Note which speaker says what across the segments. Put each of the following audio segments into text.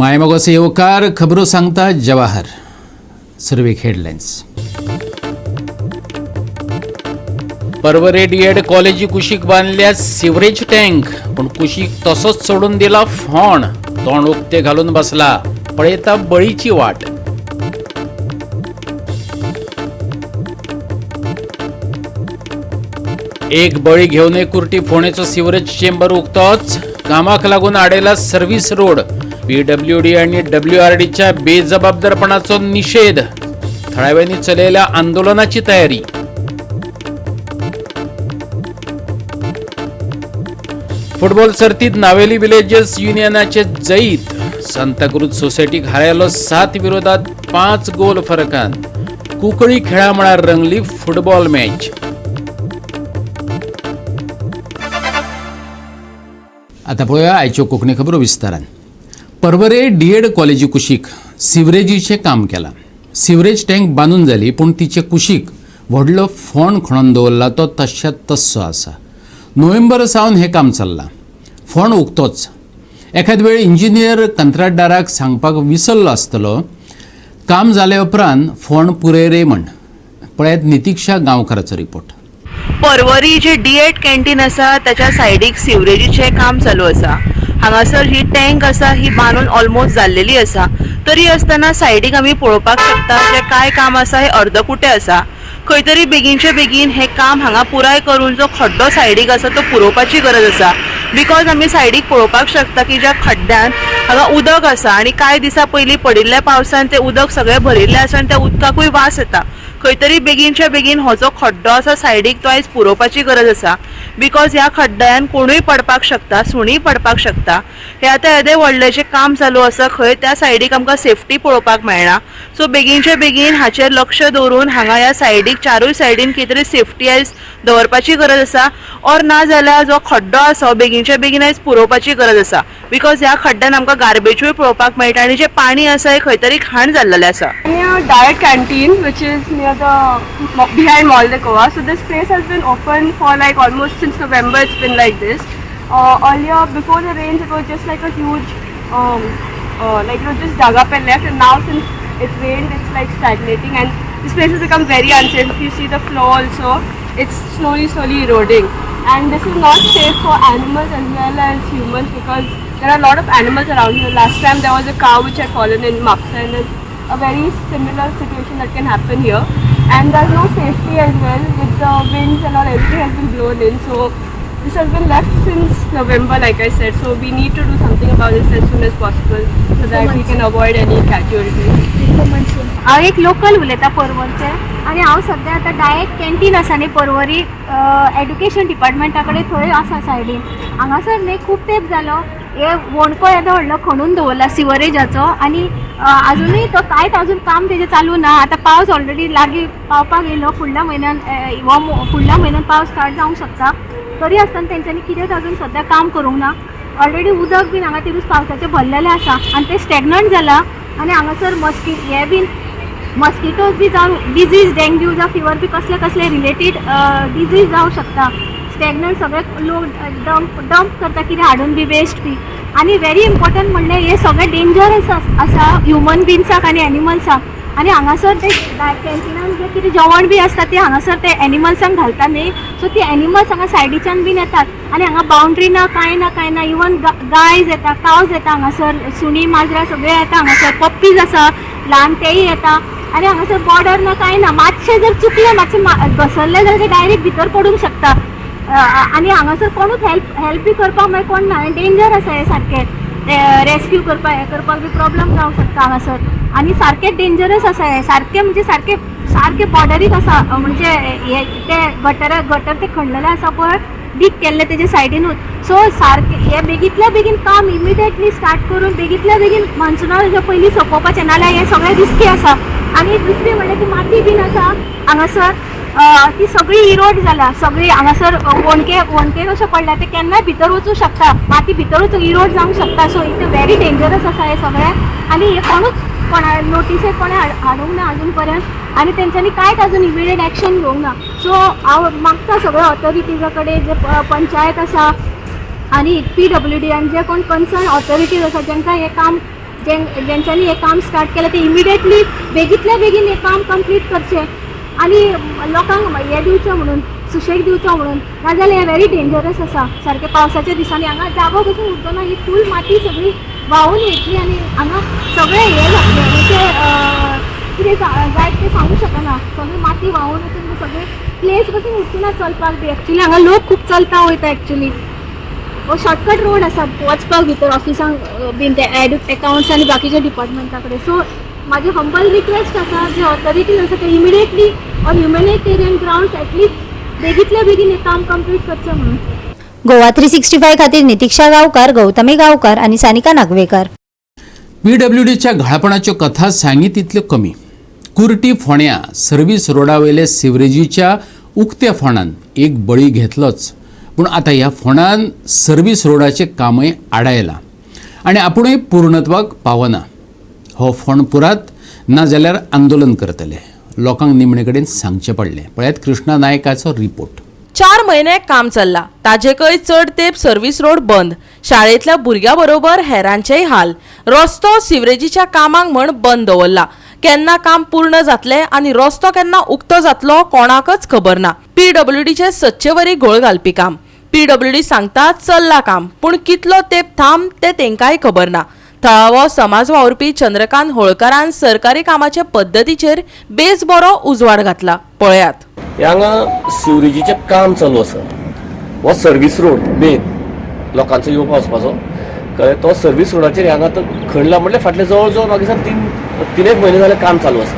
Speaker 1: मायमोगाचो येवकार. खबरो सांगता जवाहर. सुरवेक हेडलायन्स. पर्वरे डीएड कॉलेजी कुशीक बांदल्या सिवरेज टँक, पूण कुशीक तसोच सोडून दिला फोंड. तोंड उक्ते घालून बसला, पळयता बळीची वाट. एक बळी घेवन कुर्टी फोंडेचो सिवरेज चेंबर उक्तोच. कामाक लागून आडयला सर्व्हिस रोड. पीडब्ल्यूडी आणि डब्ल्यूआरडीच्या बेजबाबदारपणाचो निषेध. थळाव्यांनी चलयल्या आंदोलनाची तयारी. फुटबॉल सर्तीत नावेली विलेजर्स युनियनाचे जैत. सांताक्रूज सोसायटीक हारायलो 7 विरोधात 5 गोल फरकान. कुंकळी खेळामळार रंगली फुटबॉल मॅच. आता पळोवया आयच्यो कोंकणी खबरो विस्तारान. पर्वरे डीएड कॉलेजी कुशीक सिवरेजीचें काम केलां. सिवरेज टँक बांदून जाली, पूण तिचे कुशीक व्हडलो फोंड खणोन दवरला, तो तश्या तस्सो आसा. नोव्हेंबर सावन हें काम चल्लां, फोंड उक्तोच. एखाद वेळ इंजिनियर कंत्राटदाराक सांगपाक विसरलो आसतलो, काम जाले उपरांत फोंड पुरय रे म्हण. पळयात नितिक्षा गांवकाराचो रिपोर्ट.
Speaker 2: पर्वरी जे डीएड कॅन्टीन आसा, त्याच्या सायडीक सिवरेजीचें काम चालू आसा. हांगासर ही टँक आसा, ही बांदून ऑलमोस्ट जाल्लेली आसा. तरी आसतना सायडीक आमी पळोवपाक शकता, जे कांय काम आसा हे अर्दकुटे आसा. खंय तरी बेगीनचे बेगीन हें काम हांगा पुराय करून जो खड्डो सायडीक आसा तो पुरोवपाची गरज आसा, because आमी सायडीक पळोवपाक शकता की ज्या खड्ड्यान हांगा उदक आसा आनी कांय दिसां पयलीं पडिल्ल्या पावसान तें उदक सगळें भरिल्लें आसा आनी त्या उदकाकूय वास येता. खंय तरी बेगीनच्या बेगीन हो जो खड्डो आसा सायडीक, तो आयज पुरोवपाची गरज आसा, because ह्या खड्ड्यान कोणूय पडपाक शकता, सुणीय पडपाक शकता. हे आतां येदें व्हडलें जें काम चालू आसा खंय, त्या सायडीक आमकां सेफ्टी पळोवपाक मेळना. सो बेगीनच्या बेगीन हाचेर लक्ष दवरून हांगा ह्या सायडीक, चारूय सायडीन कितें तरी सेफ्टी आयज दवरपाची गरज आसा, ऑर ना जाल्यार जो खड्डो आसा हो बेगीनच्या बेगीन आयज पुरोवपाची गरज आसा, because ह्या खड्ड्यान आमकां गार्बेजूय पळोवपाक मेळटा आनी जें पाणी आसा हें खंय तरी घाण जाल्लेलें आसा.
Speaker 3: Near Diet Canteen, which is near the behind Mall de Goa. So this place has been open for like almost since November. It's been like this. Earlier, before the rains, it was just like a huge, like it was just dug up and left. And now since it rained, it's like stagnating, and this place has become very unsafe. If you see the floor also, it's slowly, slowly eroding. And this is not safe for animals as well as humans, because there are a lot of animals around here. Last time there was a cow which had fallen in Mapsa, and it's a very similar situation that can happen here. And there's no safety as well with the winds and all, everything has been blown in. So this has been left since November, like I said. So we need to do something about this as soon as possible so that we can avoid any casualties.
Speaker 4: हांव एक local उलयतां पर्वरचें आनी हांव सद्या आतां diet canteen आसा न्ही Porvorim education डिपार्टमेंटा कडेन, थंय आसा सायडीन. हांगासर न्ही खूब तेंप जालो, हे वणको येदो व्हडलो खणून दवरला सिवरेजाचो आनी आजुनूय तो कांयच अजून काम तेजें चालू ना. आतां पावस ऑलरेडी लागीं पावपाक येयलो. फुडल्या म्हयन्यान हो फुडल्या म्हयन्यान पावस स्टार्ट जावंक शकता. तरी आसतना तेंच्यांनी कितेंच अजून सद्या काम करूंक ना. ऑलरेडी उदक बीन हांगा ते दीस पावसाचें भरलेलें आसा आनी तें स्टॅग्नंट जालां आनी हांगासर मस्की हे बीन मस्किटोज बी जावन डिजीज, डेंग्यू जावं फिवर बी कसले कसले रिलेटेड डिजीज जावं शकता. स्टॅग्नंट सगळे लोक डंप डंप करता कितें हाडून बी वेस्ट बी. आनी व्हेरी इम्पॉर्टंट म्हणल्यार हे सगळें डेंजरस आसा ह्युमन बिंग्साक आनी एनिमल्साक. आनी हांगासर ते कॅन्टिनान जे कितें जेवण बी आसता ते हांगासर ते एनिमल्सांक घालता न्ही, सो ती एनिमल्स हांगा सायडीच्यान बीन येतात आनी हांगा बाउंड्री ना, कांय ना, कांय ना. इवन गायज येता, कावज येता हांगासर, सुणी माजरां सगळे येता हांगासर. पप्पीज आसा ल्हान, तेय येता. आनी हांगासर बॉर्डर ना, कांय ना. मातशें जर चुकलें, मातशें घसरलें जाल्यार ते डायरेक्ट भितर पडूंक शकता. आनी हांगासर कोणूच हेल्प हेल्प बी करपाक मागीर कोण ना आनी डेंजर आसा हें सारकें. ते रेस्क्यू करपाक, हें करपाक बी प्रॉब्लम जावंक शकता हांगासर. आनी सारकें डेंजरस आसा हें, सारकें म्हणजे सारकें सारकें बॉर्डरीक आसा. म्हणजे हे ते गटर गटर ते खणलेलें आसा पळय, डीप केल्लें तेजे सायडीनूच. सो सारकें हे बेगींतल्या बेगीन काम इमिडिएटली स्टार्ट करून बेगींतल्या बेगीन मॉन्सुना पयलीं सोंपोवपाचें, नाल्यार हें सगळें रिस्की आसा. आनी दुसरी म्हणल्यार ती माती बीन आसा हांगासर, ती सगळी इरोड जाला सगळी. हांगासर वणके वणके कशें पडल्या, ते केन्नाय भितर वचूं शकता, माती भितर वचून इरोड जावंक शकता. सो इतलें व्हेरी डेंजरस आसा हें सगळें. आनी हें कोणूच कोणा नोटीसेक कोणें हाडूंक ना अजून पर्यंत आनी तेंच्यांनी कांयच अजून इमिडिएट एक्शन घेवंक ना. सो हांव मागता सगळ्या ऑथॉरिटीजा कडेन, जे पंचायत आसा आनी पीडब्ल्यूडी आनी जे कोण कन्सर्न ऑथॉरिटीज आसा, जांकां हें काम जेंच्यांनी हें काम स्टार्ट केलें ते इमिडिएटली बेगींतल्या बेगीन हें काम कंप्लीट करचें आनी लोकांक हें दिवचें म्हणून, सुशेग दिवचो म्हणून. नाजाल्यार हें व्हेरी डेंजरस आसा. सारकें पावसाच्या दिसांनी हांगा जागो पसून उरचो ना. ही फूल माती सगळी व्हांवून वयतली आनी हांगा सगळें हें जातलें. म्हणजे कितें जायत तें सांगूंक शकना. सगळी माती व्हांवून वचून सगळें प्लेस पसून उरची ना चलपाक बी. एक्चुली हांगा लोक खूब चलता वयता. एक्चुली हो शॉर्टकट रोड आसा वचपाक भितर ऑफिसांक बीन ते एकाउंट्स आनी बाकीच्या डिपार्टमेंटा कडेन. सो म्हाजी हंबल रिक्वेस्ट आसा, जे ऑथॉरिटीज आसा ते immediately on humanitarian grounds at least बेगींतल्या बेगीन हें काम कंप्लीट करचें म्हणून.
Speaker 5: गोवा 365 खातीर नितिक्षा गांवकार, गौतमी गांवकार आनी सानिका नागवेकर.
Speaker 1: पीडब्ल्यूडीच्या घाळपणाच्यो कथा सांगी तितल्यो कमी. कुर्टी फोंड्या सर्वीस रोडा वयले सिवरेजीच्या उक्त्या फोंडान एक बळी घेतलोच, पूण आतां ह्या फोंडान सर्वीस रोडाचें कामय आडायलां आनी आपुणूय पूर्णत्वाक पावना. हो फोंड पुरात, नाजाल्यार आंदोलन करतले, लोकांक निमणे कडेन सांगचें पडलें. पळयात कृष्णा नायकाचो रिपोर्ट.
Speaker 2: 4 म्हयने काम चल्ला, ताजेकय चड तेंप सर्व्हिस रोड बंद. शाळेंतल्या भुरग्यां बरोबर हेरांचेय हाल. रस्तो सिवरेजीच्या कामाक म्हण बंद दवरला. केन्ना काम पूर्ण जातलें आनी रस्तो केन्ना उक्तो जातलो, कोणाकच खबर ना. पीडब्ल्यूडीचे सदचेवरी घोळ घालपी काम. पीडब्ल्यूडी सांगता चल्ला काम, पूण कितलो तेंप थांब तें तेंकांय खबर ना. थळावो समाज वावुरपी चंद्रकांत होळकरान सरकारी कामाचे पद्दतीचेर बेस बरो उजवाड घातला, पळयात.
Speaker 6: हे हांगा सिवरेजीचें काम चालू आसा. हो सर्वीस रोड मेन लोकांचो येवपा वचपाचो, कळ्ळें? तो सर्वीस रोडाचेर हांगा आतां खणला म्हणल्यार फाटले जवळ जवळ म्हाका दिसता 3 3 एक म्हयने जाले काम चालू आसा.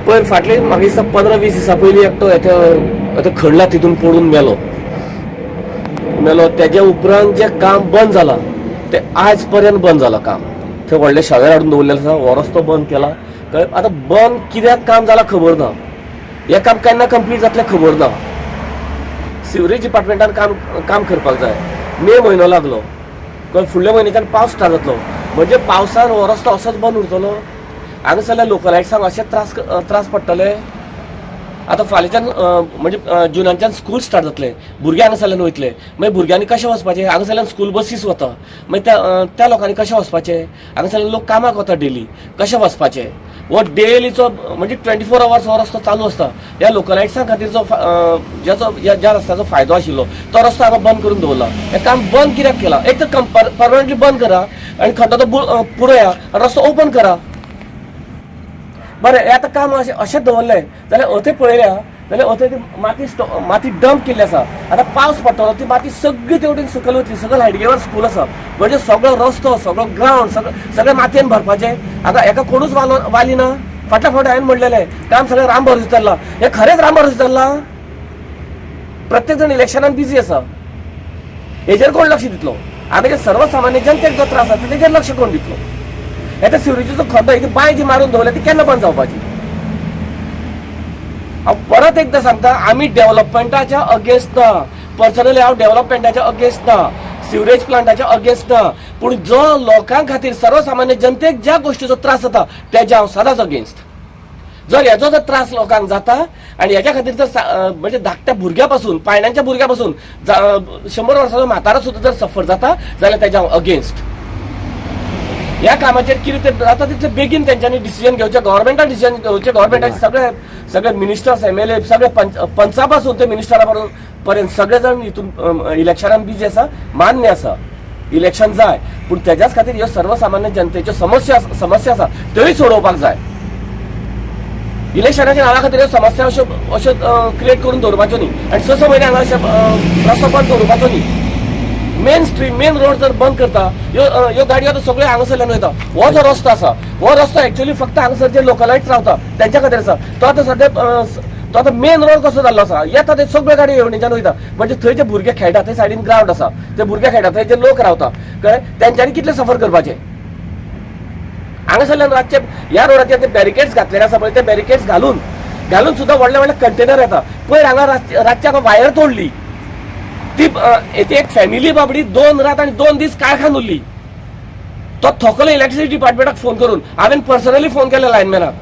Speaker 6: पयर फाटले म्हाका दिसता 15-20 दिसां पयलीं एकटो येता खणला, तितून पडून मेलो मेलो. तेज्या उपरांत जें काम बंद जालां तें आज पर्यंत बंद जालां काम. थंय व्हडले शावेर हाडून दवरलेले आसा. हो रस्तो बंद केला, कळ्ळें? आतां बंद कित्याक काम जालां खबर ना. हें काम केन्ना कंप्लीट जातलें खबर ना. सिवरेज डिपार्टमेंटान काम काम करपाक जाय. मे म्हयनो लागलो, कळ्ळें? फुडल्या म्हयन्याच्यान पावस स्टार्ट जातलो, म्हणजे पावसान हो रस्तो असोच बंद उरतलो. हांगासरल्या लोकलायट्सांक अशें त्रास त्रास पडटले. आतां फाल्यांच्यान म्हणजे जुनाच्यान स्कूल स्टार्ट जातलें. भुरगे हांगासरल्यान वयतले, मागीर भुरग्यांनी कशें वचपाचें? हांगासरल्यान स्कूल बसीस वता, मागीर त्या लोकांनी कशें वचपाचें? हांगासरल्यान लोक कामाक वता डेली, कशें वचपाचें? हो डेलीचो म्हणजे 24 अवर्स हो रस्तो चालू आसता. ह्या लोकलायट्सां खातीर जो ज्याचो ज्या ज्या रस्त्याचो फायदो आशिल्लो तो रस्तो हांगा बंद करून दवरला. हें काम बंद कित्याक केलां? एक तर परमनंटली बंद करा आनी खड्डो तो पुरोया आनी रस्तो ओपन करा. बरें, हें आतां काम अशें अशें दवरलें जाल्यार अथंय पळयल्या जाल्यार अथंय ती माती डंप केल्ली आसा. आतां पावस पडटलो, ती माती सगळी तेवटेन सकयल वतली. सकयल हायडगेवर स्कूल आसा, म्हणजे सगळो रस्तो, सगळो ग्रावंड सगळो सगळें मातयेन भरपाचें. आतां हेका कोणूच वालो वाली ना. फाटल्या फावट हांवें म्हणलेलें, काम सगळें राम भरोसे चल्लां. हें खरेंच राम भरोसे चल्लां? प्रत्येक जण इलेक्शनान बिजी आसा. हेजेर कोण लक्ष दितलो? आतां जे सर्वसामान्य जनतेक जो त्रास आसा तेजेर लक्ष कोण दितलो? हे सिवरेजीचो खड्डो, ही बांय जी मारून दवरल्या ती केन्ना बंद जावपाची? हांव परत एकदां सांगता, आमी डेव्हलपमेंटाच्या अगेन्स्ट ना. पर्सनली हांव डेव्हलपमेंटाच्या अगेन्स्ट ना, सिवरेज प्लांटाच्या अगेन्स्ट ना, पूण जो लोकां खातीर, सर्वसामान्य जनतेक ज्या गोश्टीचो त्रास जाता तेज्या हांव सदांच अगेन्स्ट. जर हेजो जर त्रास लोकांक जाता आनी हेज्या खातीर जर म्हणजे धाकट्या भुरग्या पासून, पायण्यांच्या भुरग्या पासून 100 वर्साचो म्हातारो सुद्दां जर सफर जाता जाल्यार तेज्या हांव अगेन्स्ट. ह्या कामाचेर कितें ते जाता तितले बेगीन तेंच्यांनी डिसिजन घेवचें, गव्हर्मेंटान डिसिजन घेवचें. गव्हर्मेंटाचे सगळे सगळे मिनिस्टर्स, एमएलए, सगळे पंचा पासून ते मिनिस्टरा पर्यंत सगळे जाण हितून इलेक्शनान बिजी आसा. मान्य आसा, इलेक्शन जाय, पूण तेज्याच खातीर ह्यो सर्वसामान्य जनतेच्यो समस्या समस्या आसा त्योय सोडोवपाक जाय. इलेक्शनाच्या नांवा खातीर ह्यो समस्या अश्यो अश्यो क्रिएट करून दवरपाच्यो न्ही आनी स स म्हयने हांगा अशें रस्तो बंद दवरपाचो न्ही. मेन स्ट्रीम, मेन रोड जर बंद करता, ह्यो ह्यो गाडयो आतां सगळ्यो हांगासरल्यान वयता. हो जो रस्तो आसा, हो रस्तो एक्चुअली फक्त हांगासर जे लोकलायट्स रावता तेंच्या खातीर आसा. तो आतां सद्या तो आतां मेन रोड कसो जाल्लो आसा. येता ते सगळ्यो गाडयो हेवटेच्यान वयता. म्हणजे थंय जे भुरगे खेळटा, थंय सायडीन ग्रावंड आसा, ते भुरगे खेळटा, थंय जे लोक रावता, कळ्ळें, तेंच्यांनी कितले सफर करपाचे? हांगासरल्यान रातचे ह्या रोडाचेर ते बॅरिकेड्स घातलेले आसा पळय, ते बॅरिकेड्स घालून घालून सुद्दां व्हडले व्हडले कंटेनर येता. पयर हांगा रातचे हांगा वायर तोडली ती. ती एक फॅमिली बाबडी 2 रात आनी 2 दीस काळखान उरली. तो थकलो. इलेक्ट्रिसिटी डिपार्टमेंटाक फोन करून, हांवें पर्सनली फोन केले लायनमॅनाक,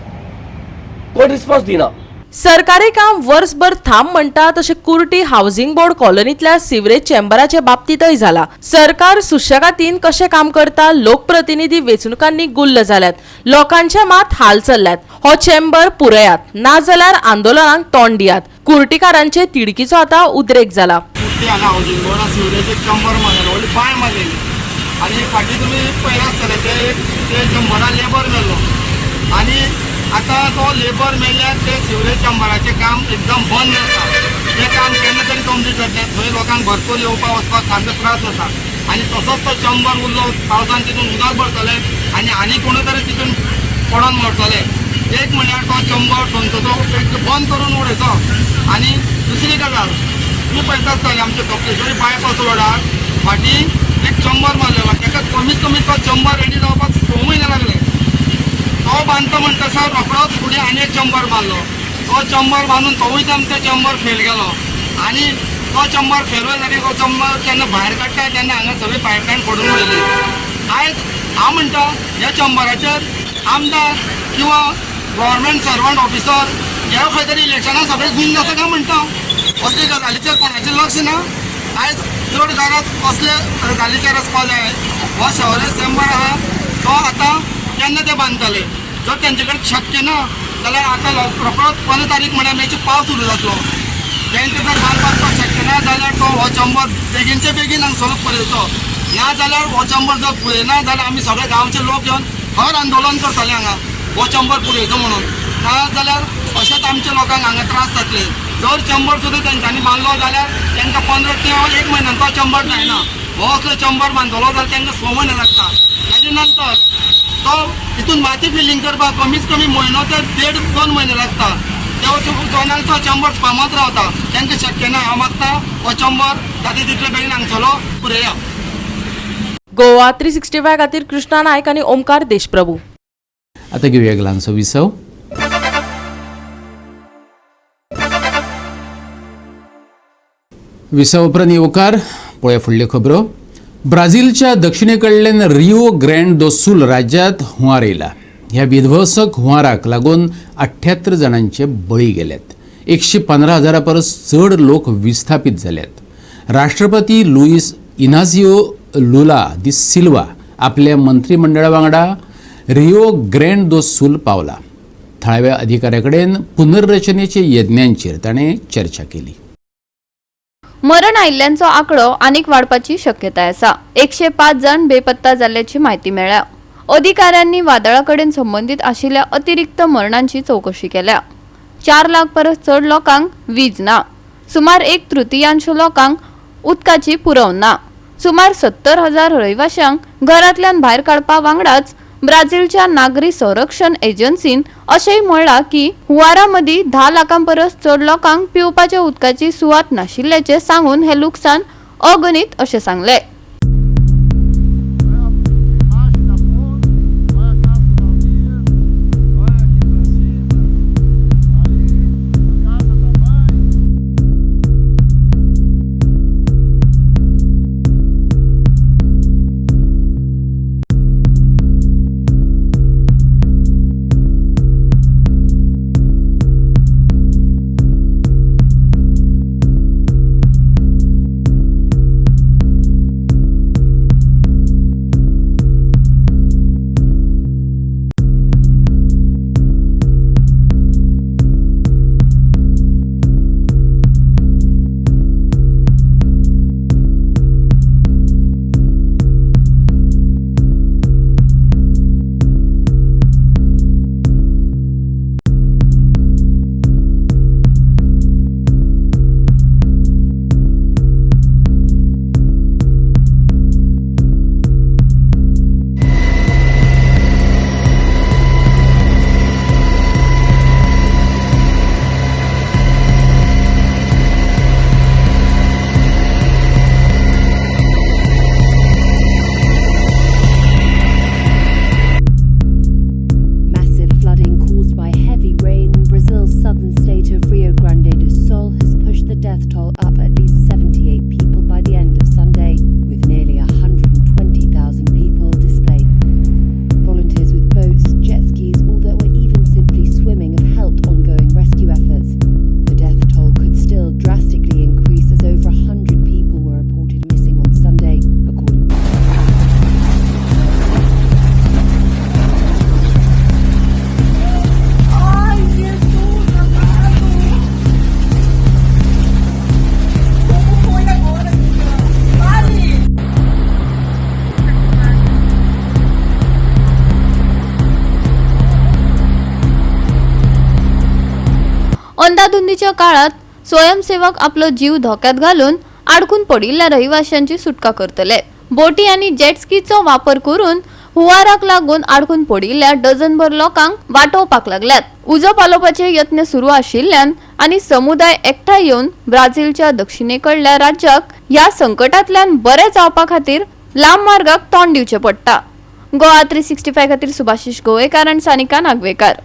Speaker 6: कोण रिस्पॉन्स दिना.
Speaker 7: सरकारी काम वर्सभर थांब म्हणटा तशें कुर्टी हावसिंग बोर्ड कॉलनीतल्या सिवरेज चेंबराचे बाबतींतय जाला. सरकार सुशेगातीन कशें काम करता लोकप्रतिनिधी वेंचणुकांनी गुल्ल जाल्यात, लोकांचे मात हाल चल्ल्यात. हो चेंबर पुरयात, नाजाल्यार आंदोलनाक तोंड दियात. कुर्टीकारांचे तिडकीचो आतां उद्रेक जाला.
Speaker 8: कुर्टी हांगा हावसिंग बोर्डा सिवरेज एक चंबर मारलेलो, व्हडली बांय मारलेली आनी फाटीं तुमी पळयलां आसतलें ते चंबरा लेबर मेल्लो आनी आतां तो लेबर मेल्ल्यान ते सिवरेज चंबराचें काम एकदम बंद आसा. तें काम केन्ना तरी कंप्लीट जातलें. थंय लोकांक भरपूर येवपा वचपाक सामके त्रास जाता आनी तसोच तो चंबर उरलो पावसान तितून उदक भरतलें आनी आनी कोणूय तरी तितून पडोन मरतले. एक म्हणल्यार तो चंबर थंयचो तो एक बंद करून उडयचो. आनी दुसरी गजाल तुमी पळयता आसतले आमच्या कपलेश्वरी बायपास रोडार फाटीं एक चंबर मारलेलो, ताका कमीत कमी तो चंबर रेडी जावपाक 6 म्हयने लागले. तो बांदता म्हणटा रोखडोच फुडें आनी एक चंबर बांदलो. तो चंबर बांदून तोवूय आमचो चंबर फेल गेलो आनी तो चंबर फेल जातकीर तो चंबर केन्ना भायर काडटा तेन्ना हांगा सगळी पायपलायन पडून उरली. आयज हांव म्हणटा ह्या चंबराचेर आमदार किंवा गव्हर्मेंट सर्वंट ऑफिसर ह्या खंय तरी इलेक्शनाक सगळे गुंज आसा काय म्हणटा. असले गजालीचेर कोणाचें लक्ष ना. आयज चड गरज असले गजालीचेर आसपा जाय. हो सिवरेज चेंबर आहा तो आतां केन्ना ते बांदतले? जर तेंचे कडेन शक्य ना जाल्यार आतां रोखडोच 15 तारीख म्हळ्यार मेची पावस सुरू जातलो. तेंकां जर बांदपाक शक्य ना जाल्यार तो हो चंबर बेगीनचे बेगीन हांगसर पुरयचो. ना जाल्यार हो चंबर जर पुरयना जाल्यार आमी सगळे गांवचे लोक येवन हर आंदोलन करतले हांगा हो चंबर पुरयचो म्हणून. ना जाल्यार अशेंच आमच्या लोकांक हांगा त्रास जातले. जर चंबर सुद्दां तेंच्यांनी बांदलो जाल्यार तांकां 15 ते 1 म्हयन्यान तो चंबर जायना. हो असलो चंबर बांदतलो जाल्यार तांकां 6 म्हयने लागता. ताजे नंतर तो तितून माती फिलींग करपाक कमीत कमी म्हयनो ते 1.5-2 म्हयने लागता. ते तो चंबर फामाद रावता. तांकां शक्य ना. हांव मागता हो चंबर जाता तितले बेगीन हांगसलो पुरया.
Speaker 7: गोवा 365 खातीर कृष्णा नायक आनी ओमकार देशप्रभू.
Speaker 1: आतां घेवया एक ल्हानसो विसव. विसव उपरांत येवकार पळया फुडल्यो खबरो. ब्राझीलच्या दक्षिणे कडल्यान रिओ ग्रँड दो सूल राज्यांत हुंवार येयला. ह्या विध्वंसक हुंवाराक लागून 78 जाणांचे बळी गेल्यात. 115,000 परस चड लोक विस्थापीत जाल्यात. राष्ट्रपती लुईस इनाजियो लुला दी सिल्वा आपल्या मंत्रीमंडळा वांगडा रिओ ग्रँड दो सूल पावला. थळाव्या अधिकाऱ्या कडेन पुनर्रचनेचे यज्ञांचेर ताणें चर्चा केली.
Speaker 9: मरण आयिल्ल्यांचो आंकडो आनीक वाडपाची शक्यताय आसा. 105 जाण बेपत्ता जाल्ल्याची म्हायती मेळ्ळ्या. अधिकाऱ्यांनी वादळा कडेन संबंदीत आशिल्ल्या अतिरिक्त मरणांची चवकशी केल्या. 4 लाख परस चड लोकांक वीज ना. सुमार 1/3 लोकांक उदकाची पुरवण ना. सुमार 70,000 रहिवाशांक घरांतल्यान भायर काडपा वांगडाच ब्राझीलच्या नागरी संरक्षण एजन्सीन अशेंय म्हणलां की हुंवारा मदीं 10 लाखां परस चड लोकांक पिवपाच्या उदकाची सुवात नाशिल्ल्याचें सांगून हें लुकसाण अगणीत अशें सांगलें. अंदाधुंदीच्या काळात स्वयंसेवक आपलो जीव धोक्यात घालून आडकून पडिल्ल्या रहिवाशांची सुटका करतले. बोटी आनी जेटस्कीचो वापर करून हुंवाराक लागून आडकून पडिल्ल्या डझनभर लोकांक वाटोवपाक लागल्यात. उजो पालोवपाचे यत्न सुरू आशिल्ल्यान आनी समुदाय एकठांय येवन ब्राझीलच्या दक्षिणेकडल्या राज्याक ह्या संकटांतल्यान बरे जावपा खातीर लांब मार्गाक तोंड दिवचें पडटा. गोवा 365 खातीर सुभाषिश गोवेकार आनी सानिका नागवेकार.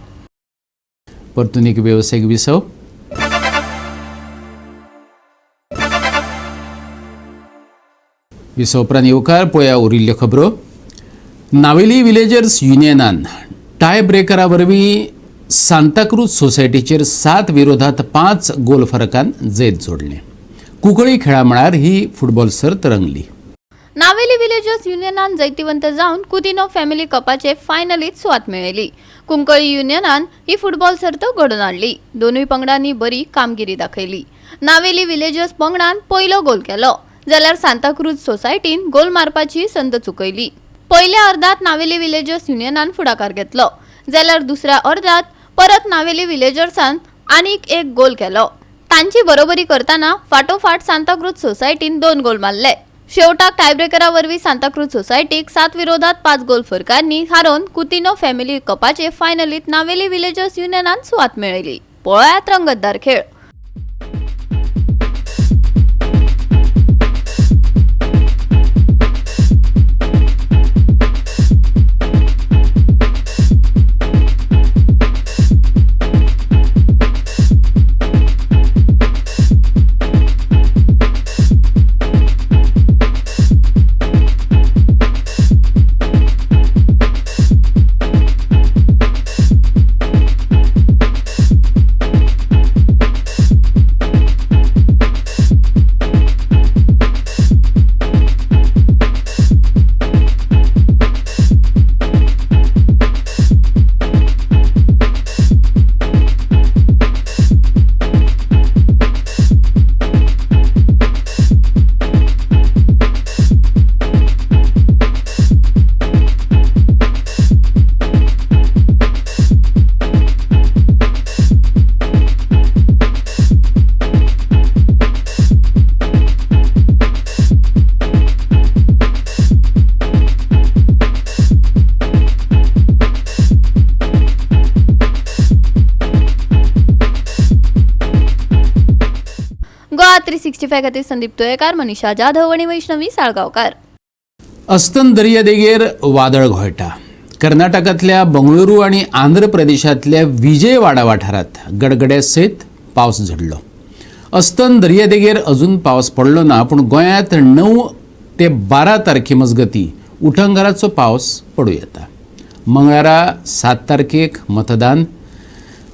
Speaker 1: परतून एक वेवसायीक विसव. विसव उपरांत येवकार पळया उरिल्ल्यो खबरो. नावेली विलेजर्स युनियनान टाय ब्रेकरा वरवीं सांताक्रूज सोसायटीचेर 7-5 गोल फरकान जैत जोडलें. कुंकळी खेळा मळार ही फुटबॉल सर्त रंगली.
Speaker 9: नावेली विलेजर्स युनियनान जैतिवंत जावन कुदिनो फॅमिली कपाचे फायनलीत सुवात मेळयली. कुंकळी युनियनान ही फुटबॉल सर्त घडोवन हाडली. दोनूय पंगडांनी बरी कामगिरी दाखयली. नावेली विलेजर्स पंगडान पयलो गोल केलो जाल्यार सांताक्रूज सोसायटीन गोल मारपाची संद चुकयली. पयल्या अर्दात नावेली विलेजर्स युनियनान फुडाकार घेतलो जाल्यार दुसऱ्या अर्दात परत नावेली विलेजर्सान आनीक एक गोल केलो. तांची बरोबरी करताना फाटोफाट सांताक्रूज सोसायटीन 2 गोल मारले. शेवटाक टायब्रेकरा वरवीं सांताक्रूज सोसायटीक 7-5 गोल फरकांनी हारोवन कुतिनो फॅमिली कपाचे फायनलीत नावेली विलेजर्स युनियनान सुवात मेळयली. पळयात रंगतदार खेळ. गोवा 365 खातीर संदीप तुयेकार, मनीषा जाधव आनी वैष्णवी साळगांवकार.
Speaker 1: अस्तंत दर्यादेगेर वादळ घोळटा. कर्नाटकांतल्या बंगळुरू आनी आंध्र प्रदेशांतल्या विजयवाडा वाठारांत गडगड्या सयत पावस झडलो. अस्तंत दर्यादेगेर अजून पावस पडलो ना, पूण गोंयांत 9 ते 12 तारखे मजगती उटंगाराचो पावस पडूं येता. मंगळारा 7 तारखेक मतदान.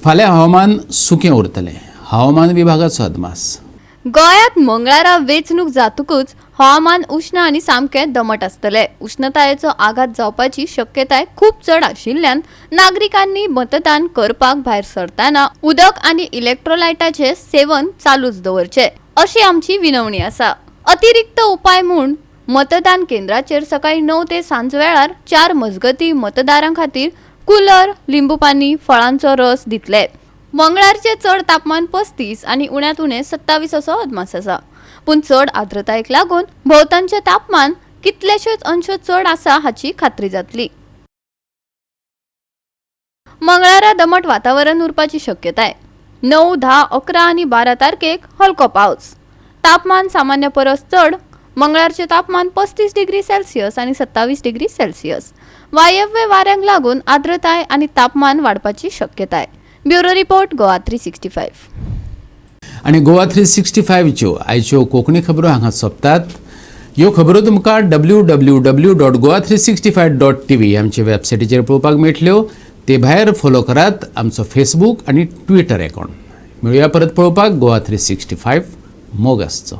Speaker 1: फाल्यां हवामान सुकें उरतलें. हवामान विभागाचो अदमास.
Speaker 9: गोंयांत मंगळारा वेंचणूक जातकूच हवामान उश्ण आनी सामकें दमट आसतलें. उश्णतायेचो आघात जावपाची शक्यताय खूब चड आशिल्ल्यान नागरिकांनी मतदान करपाक भायर सरतना उदक आनी इलेक्ट्रोलायटाचें सेवन चालूच दवरचें अशी आमची विनवणी आसा. अतिरिक्त उपाय म्हूण मतदान केंद्राचेर सकाळीं 9 ते सांज वेळार 4 मजगती मतदारां खातीर कुलर, लिंबूपानी, फळांचो रस दितले. मंगळारचें चड तापमान 35 आनी उण्यांत उणें 27 असो अदमास आसा. पूण चड आर्द्रतायेक लागून भोंवतणचें तापमान कितलेशेच अंश चड आसा हाची खात्री जातली. मंगळारा दमट वातावरण उरपाची शक्यताय. 9, 10, 11 आनी 12 तारखेक हलको पावस. तापमान सामान्य परस चड. मंगळारचें तापमान 35 डिग्री सेल्सियस आनी 27 डिग्री सेल्सियस. वायव्य वाऱ्यांक लागून आर्द्रताय आनी तापमान वाडपाची शक्यताय. Bureau report, Goa 365.
Speaker 1: आनी गोवा 365च्यो आयच्यो कोंकणी खबरो हांगा सोंपतात. ह्यो खबरो तुमकां www.goa365.tv आमचे वेबसायटीचेर पळोवपाक मेळटल्यो. ते भायर फॉलो करात आमचो फेसबूक आनी ट्विटर अकावंट. मेळुया परत पळोवपाक गोवा 365. मोग आसचो.